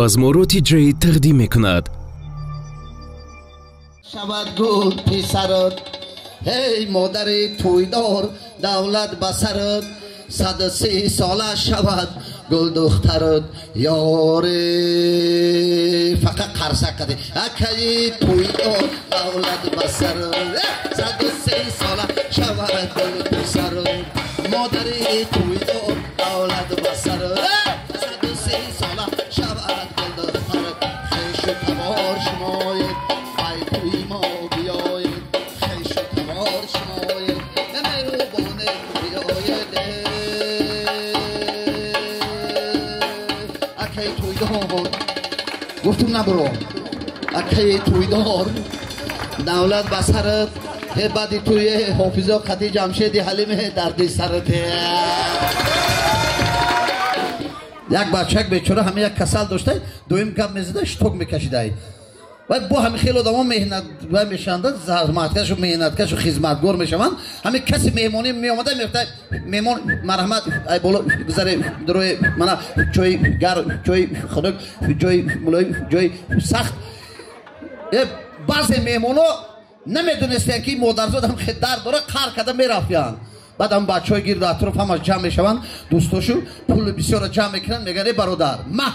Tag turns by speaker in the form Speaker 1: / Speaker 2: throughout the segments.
Speaker 1: Базморо TJ тақдим мекунад.
Speaker 2: Шавад гул писарат, эй модари тӯйдор, давлат ба сарат, 130 сола шавад гул духтарат, ёре фақат қарсак кади. Акаи тӯйдор, давлат ба сарат, 130 сола шавад гул писарат, модари тӯйдор, давлат ба сарат, 130 сола шавад гул духтарат. Хешу табор шумоед, ай тӯи мо биёед, хешу табор шумоед, меҳрубоне биёед. Акаи тӯйдор, гуфтум набуро, акаи тӯйдор, давлат ба сарат, баъди тӯе ҳофизо қати Ҷамшеди Ҳалиме дарди сарат. Як бачак бечора ҳама як касал дошта, дуюм гап мезада, шток мекашидай. Ва бо ҳами хеле одамо меҳнат ва мешаванд, заҳматкашу меҳнаткашу хизматгор мешаванд. Ҳами каси меҳмонӣ меомада, мегуфта: меҳмон, марҳамат, ай боло гузаре, дурои мана ҷои гарм, ҷои хунук, ҷои мулоим, ҷои сахт. Баъзе меҳмоно намедонистанд, ки модарзод ҳам хел дард дора, қар карда мерафтянд. Баъд ҳам бачаҳои гирду атроф ҳамаш ҷамъ мешаванд, дӯстошу пули бисёрро ҷамъ мекунанд, мегӯянд: э бародар, маҳ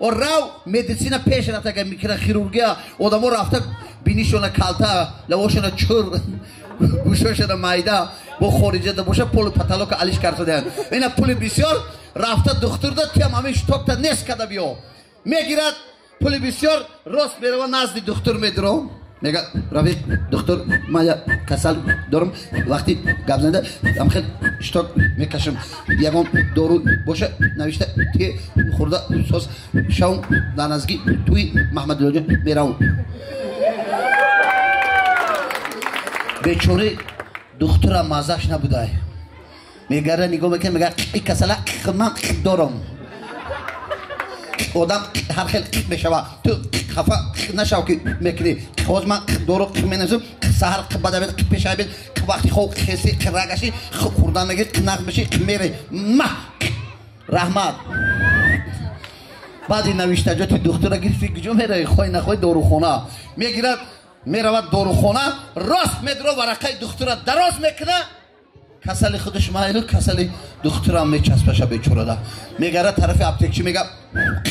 Speaker 2: о рав медицина пеш рафта, микрохирургия, одамо рафта бинишона калта, лавошона чур, гӯшошона майда, бо хориҷада боша полу паталока алиш кардадаанд. Ина пули бисёр рафта духтурда тиям ҳамин штокта нест карда биё. Мегирад пули бисёр, рост мерава назди духтур, медуром, мега: рафиқ духтур, ман як касал дорам, вақти гап зада ам хел шток мекашам, ягон дору боша навишта те, хӯрда соз шавм, дар наздики тӯи Маҳмадуллоҷон меравам. Бечори духтурам маззаш набудай, мегара нигоҳ мекунад, мега: и касала ман дорам, одам ҳар хел мешава, ту хафа нашав ки мекунӣ, ҳозир ман дору менависам, саҳар бадабед, пешабед, вақти хоб хеси рагаши хӯрдан мегирӣ, нағз меши, мере ма раҳмат. Баъди навиштаҷоти духтура гирифти, куҷо меравӣ? Хоҳӣ нахоҳӣ дорухона мегирад, меравад дорухона, рост медуро, варақаи духтура дароз мекуна, касали худаш майлу касали духтурам мечаспаша бечорада. Мегара тарафи аптекчи, мега: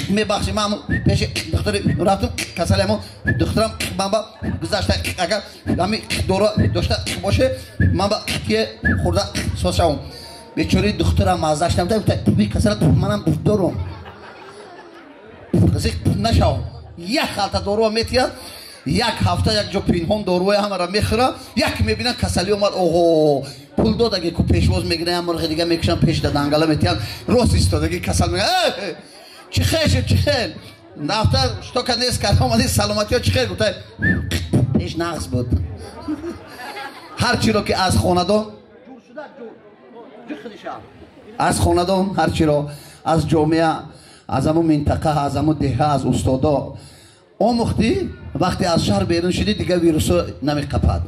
Speaker 2: мебахши, ман пеши духтури рафтум, касали ҳамон духтурам ман ба гузашта, агар ҳами дору дошта боше, ман ба ке хӯрда соз шавам. Бечори духтурам маззаш намуда, гуфта: касала манам дорум, нашавам. Як халта доруа метиҳад, як ҳафта як ҷо пинҳон доруи ҳамаро мехӯра, як мебинад касалӣ омад, оҳо, пул додаги ку пешвоз мегиранд, як мурғи дига мекушанд, пеш дангала метиҳанд, рост истодаги касал мега: чӣ хел шуд, чӣ хел нафта штока нест кард омади, саломатиҳо чӣ хел? Гуфта: пеш нағз буд. Ҳар чиро ки аз хонадон, аз хонадон, ҳар чиро аз ҷомеа, аз ҳамун минтақа, аз ҳамун деҳа, аз устодо омӯхтӣ, вақте аз шаҳр берун шудӣ, дигар вирусо намеқапад.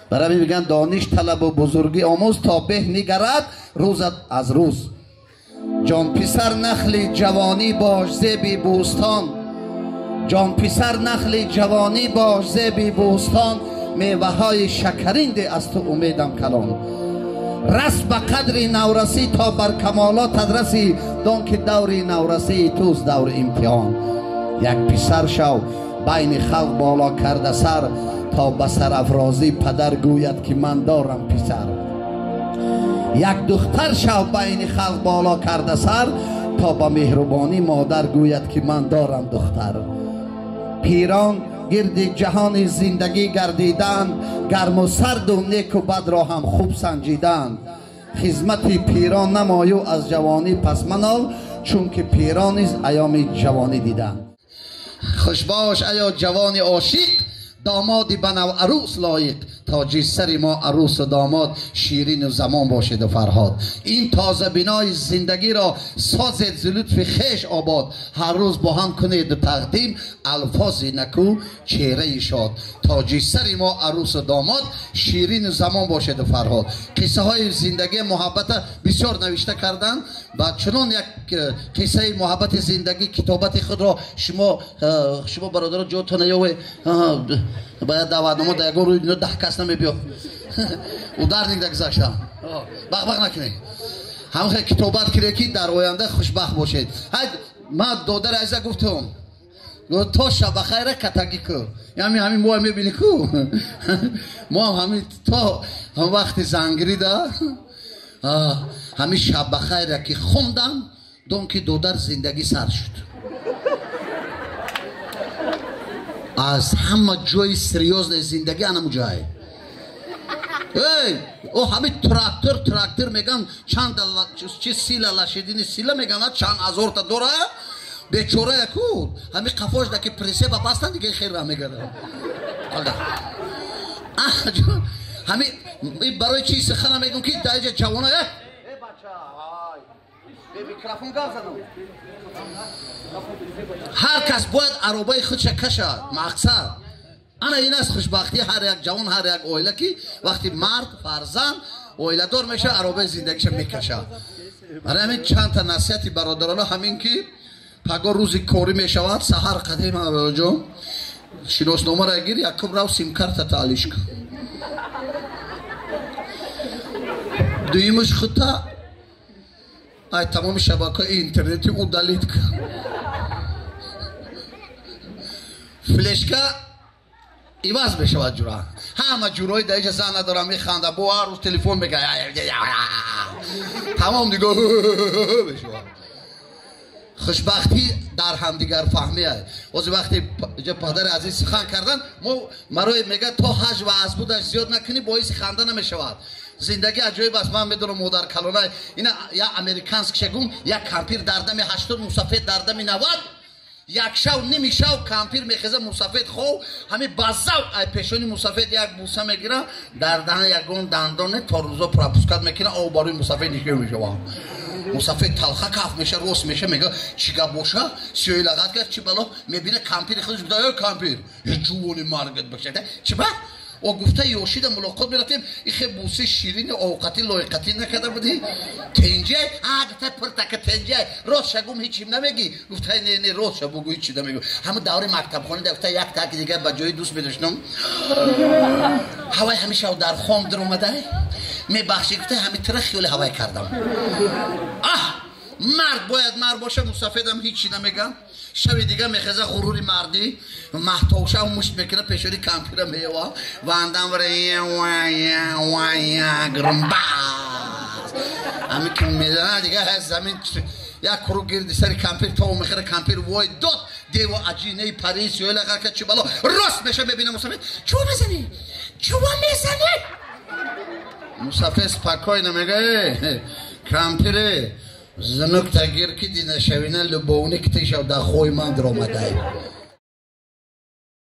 Speaker 2: Барои ҳамин мегӯянд: дониш талабу бузургӣ омӯз, то беҳ нигарад рӯзат аз рӯз. Ҷон писар, нахли ҷавонӣ бош зеби бӯстон, ҷон писар, нахли ҷавонӣ бош зеби бӯстон, меваҳои шакарин де аз ту умедам калон. Рас ба қадри наврасӣ, то бар камолотат расӣ, дон ки даври наврасии туст даври имтиҳон. Як писар шав байни халқ боло карда сар, то ба сарафрозӣ падар гӯяд, ки ман дорам писар. Як духтар шав байни халқ боло карда сар, то ба меҳрубонӣ модар гӯяд, ки ман дорам духтар. Пирон гирди ҷаҳони зиндагӣ гардиданд, гарму сарду неку бадро ҳам хуб санҷиданд. Хизмати пирон намою аз ҷавонӣ пас манол, чунки пирон низ айёми ҷавонӣ диданд. Хушбош аё ҷавони ошиқ, Домоди ба нав арӯс лоиқ, тоҷи сари мо арӯсу домод, ширину замон бошеду Фарҳод. Ин тоза бинои зиндагиро созед зи лутфи хеш обод. Ҳар рӯз бо ҳам кунеду тақдим алфози наку чеҳраи шод. Тоҷи сари мо арӯсу домод, ширину замон бошеду Фарҳод. Қиссаҳои зиндагии муҳаббата бисёр навишта карданд ва чунон як қиссаи муҳаббати зиндагӣ китобати худро шумо бародаро ҷотона ёве бояд даъватнома дар ягон рӯи дунё 10 кас намебиё. Ударник да гузаштам. Бақ-бақ накунед. Ҳамхел китобат кунед, ки дар оянда хушбахт бошед. Ҳай ман додари азиза гуфтам, то шабахайра катагӣ ку. Яъне ҳамин моя мебинӣ ку. Мо ҳамин то вақти зангирида ҳамин шабахайра ки хондам, дон ки додар зиндагӣ сар шуд. Аз ҳама ҷои серьёзнаи зиндагӣ анаму ҷое. Эй, о ҳамин трактор меган чанд чи сила лашидини сила меган чанд ҳазорта дора бечора яку ҳамин қафош даки присеба бастан дига хел ра мегардад. Ҳамин барои чи сихана мегум ки дар ҷа ҷавона э бача бе микрофон гап задам. Ҳар кас бояд аробаи худша кашад. Мақсад ана ин аст хушбахтии ҳар як ҷавон, ҳар як оила, ки вақти мард фарзанд оиладор мешавад, аробаи зиндагиша мекашад. Барои ҳамин чандта насиҳати бародарона ҳамин ки пагоҳ рӯзи корӣ мешавад, саҳар қадим ҷон шиносномаро гир, якум рав симкарта таълиш кун. Дуюмаш худта ай тамоми шабакаҳои интернети удалит кун. Флешка иваз мешавад ҷура. Ҳама ҷурои дар иҷа зан надорам, механда, бо ҳар рӯз телефон мекунад. Тамом дигар мешавад. Хушбахтӣ дар ҳамдигарфаҳмӣ аст. Ҳозир вақте иҷа падари азиз сухан кардан, мо марои мегӯяд то ҳаҷ ва азбудаш зиёд накунӣ, боиси ханда намешавад. Зиндагӣ аҷоиб аст. Ман медонам модар калона ина як американский шагум, як кампир дар дами 80, мусафед дар дами 90, як шав ними шав кампир мехеза, мусафед хов, ҳами базав ай пешони мусафед як буса мегира, дар даҳан ягон дандоне то рӯзо пропускат мекуна, об барои мусафед нишон мешавад. Мусафед талха каф меша, рост меша, мега чӣ гап боша, сиёи лағат кард, чӣ бало, мебина кампири худаш гуфта, эй кампир, ҷувони маргат бошад. Чӣ ба? О гуфта ёшида мулоқот мерафтем, ихе буси ширини овқатӣ лоиқатӣ накарда будӣ? Тенҷай? А, гуфта пуртака тенҷай. Рост шагум ҳечим намегӣ? Гуфта не, не, рост ша бугӯ ҳечи намегӯ. Ҳама даври мактабхона гуфта як таки дигар ба ҷои дӯст медоштам. Ҳавай ҳамеша дар хом даромада. Мебахшӣ гуфта ҳами тира хиёли ҳавай кардам. Аҳ, мард бояд мард боша, мусафедам ҳечи намегам. Шаби дигар мехеза ғурури мардӣ, маҳтовша мушт мекунад, пешони кампира меёва, вандам грумбас. Ҳами ки мезанад дигар замин як круг гирди сари кампир то мехӯра, кампир вой дод, деву аҷинаи пари сиёла қарка чӣ бало рост меша, мебина мусафед, чӯ мезанӣ? Чӯ мезанӣ? Мусафед спокойно мега, кампире, Знук тагир ки динашавина любовник тишав дар хой ман даромадай.